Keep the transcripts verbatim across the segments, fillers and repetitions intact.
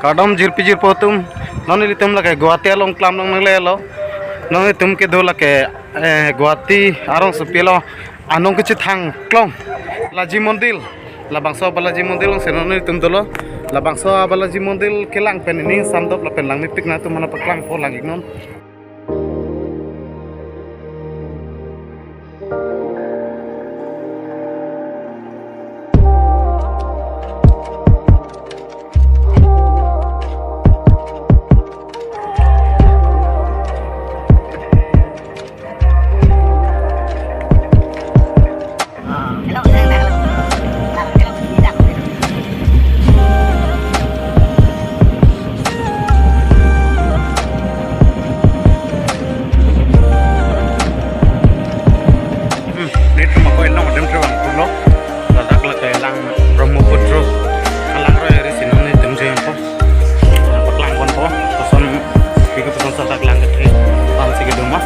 Kardom jirpi jirpo atum, non ilitum lake Guwahati along klam long nanglelo. Non ilitum kedo lake, eh, Guwahati arongsopi along anong kechethang klong Balaji Mondir. Labangso Balaji Mondir alongsi non ilitum dolo. Labangso Balaji Mondir kelang pen ning samdop lapen langmepik nangtum aphan paklangpo, lang-iknon. Hmm, nelitum ako ilong adim trevang pulo. Ladak lake lang Brahmaputra. Alang roi ari si non nelitum jempo. Paklangponpo. Koson, piko koson ladak lang kethe. Bang si kedoma.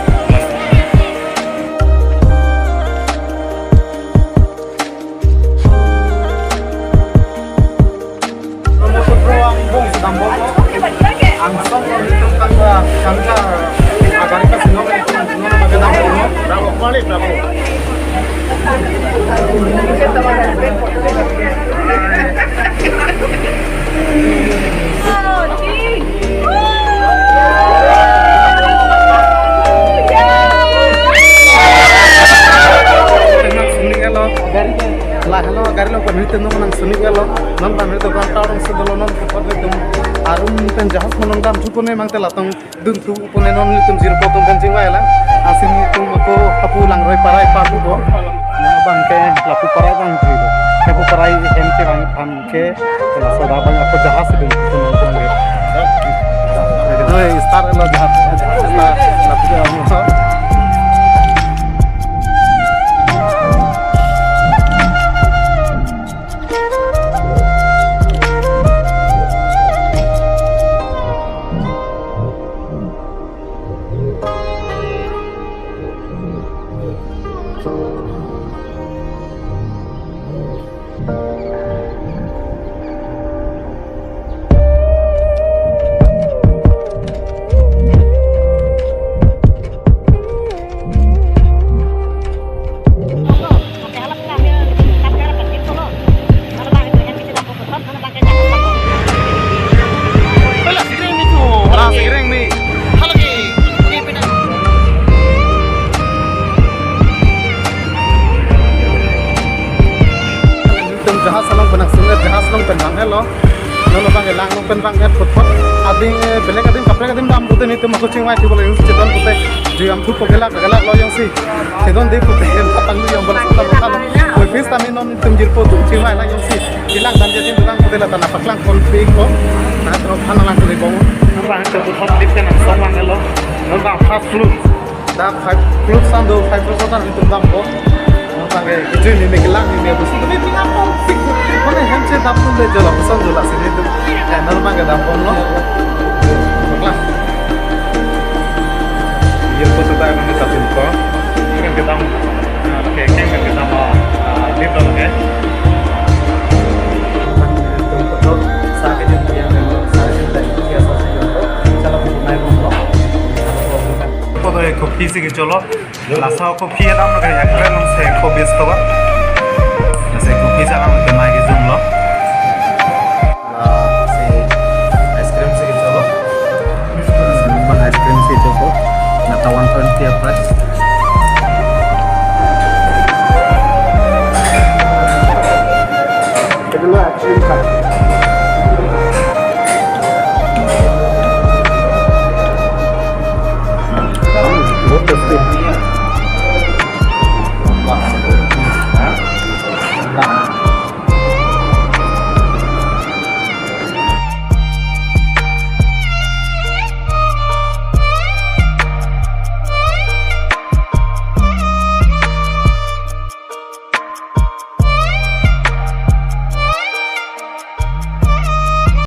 Brahmaputra angbong si dambom. Angsong lo nelitum kangga, kangga agari kasino nelitum, nelitum agari dambom. Bravo, kembali, bravo. Nangsunik-etlo, gari ke. Lahelo gari along pen nelitum nangsunik-etlo. Non pen nelitum kan town si dolo, non puthot nelitum arum pen jahas malom damthu pon-e mangte latum dunthu pon-e, non nelitum jirpo atum pen chingvai lang. Lasi nelitum ako hapu Langroi Parai paku po. Non abangke lapu Parai abang jilo. Hapu Parai hem chevang aphan ke, laso dak abang ako jahas si dun, dun, dun, dun. Jadi, noi start lo jahas. Start, lapu jahas. Nelitum jahas along pen nangsungle, jahas along pen vang-etlo. Non abangke lang along pen vang-et puthot. Adim, eh, belek adim kaprek adim dam pute nelitum ako chingvai thupo, jongsi chedon pute. Jui amthu po, kelak kelak lo jongsi. Chedon de pute hem patang jui ambal sota lo. Oi, pis tami non nelitum jirpo atum chingvai lang jongsi. Ilang dan jadi orang pute la ta nangpaklangponpikpo. Nangtum aphan nanglang pute bong. Abang ke puthot lip ke nangsong vang-etlo. Non abang first floor. Dak five floor san do, five floor san nelitum dampo. Non abangke kejui ni me kelang ni me bus. Tapi pinga pon sik. Mane hem che dam pun de jolo, koson jolo si nelitum. Eh, non abangke damponlo. Kelang. Ye photo ta nang ta pinpo. Ini kedam. Oke, keng kedam, ah, lift oke. Photo e coffee si kecholo. Laso coffee alam ke yak keren nang se coffee store. Nang se coffee alam ke